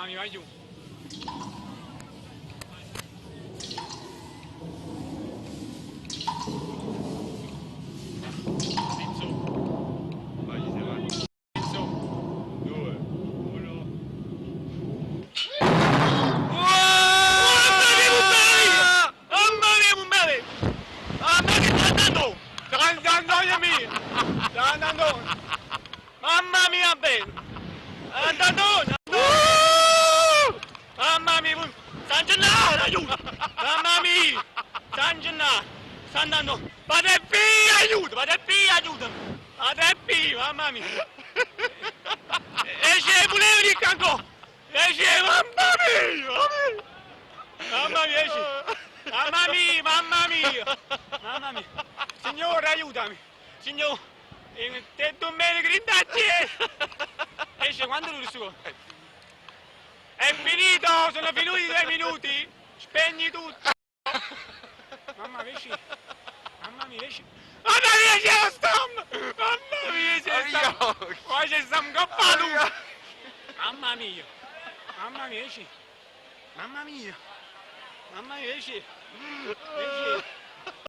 Mamma mia, vai giù. Vai, ci siamo. 2, 1. Mamma mia, mamma mia! Mamma che sta andando! Sta andando, mia! Sta andando! Mamma mia, bello! Andando! Mamma mia! San Gennaro, aiuto! Mamma mia! San Gennaro! Sta andando! Padre Pio, aiuto! Padre Pio, aiuto! Padre Pio, mamma mia! E c'è volevo di ancora! E c'è, mamma mia! Mamma mia, esci! Mamma mia, mamma mia! Mamma mia! Signore, aiutami! Signore, te tu me ne grindacci! Esce, quando lui suo? È finito, sono finiti i 2 minuti! Spegni tutto! Mamma mia, esci! Mamma mia, esci! Mamma mia, c'è lo stampo! Mamma mia, c'è lo stampo! Qua c'è sta 'ncoppa luce! Mamma mia! Mamma mia, esci! Mamma mia! Mamma mia, esci! Esci!